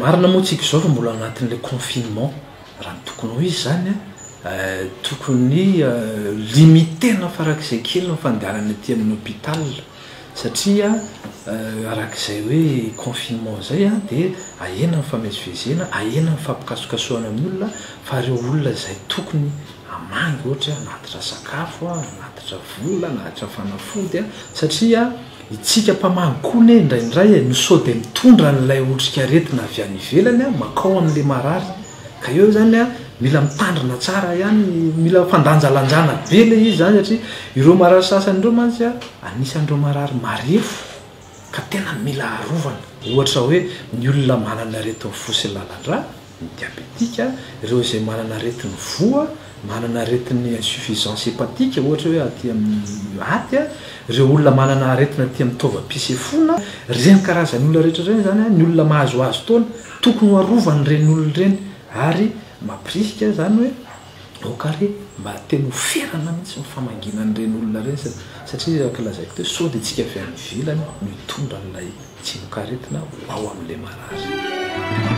Marina moa tsika izao fa mbola anatin'ilay confinement. Raha ny tokony ho izy izany tokony limiter-na farak'izay kely ny fandehanana aty amin'ny hôpital satria arak'izay hoe confinement izay dia ahena ny famezivezena, ahena ny fampikasokasohana ny olona fa ireo olona izay tokony hamangy ohatra hoe hanatitra sakafo, hanatitra vola, hanatitra fanafody satria Itsika mpamangy koa ne indraindray e no sao dia mitondra an'ilay otrikaretina avy any ivelany a makao amin'le marary ka eo zany a mila mitandrina tsara ihany mila fandanjalanjana be le izy zany satria ireo marary sasany ireo mantsy a anisan'ireo marary marefo ka tena mila arovana ohatra hoe ny olona manana aretin'ny fo sy lalan-drà ny diabetika, ireo izay manana aretin'ny voa, manana aretin'ny insuffisance hépatique ohatra hoe aty amin'ny aty, ireo olona manana aretina aty amin'ny taovam-pisefoana, ireny karazan'olona rehetra ireny izany, ny olona mahazoazo taona, tokony ho arovana ireny olona ireny ary mampirisika izany hoe aoka ary mba tena ho ferana mihitsy ny famangiana an'ireny olona ireny satria araka lazaiko teo sao dia tsika avy any ivelany no hitondra an'ilay tsimokaretina ho ao amin'ilay marary.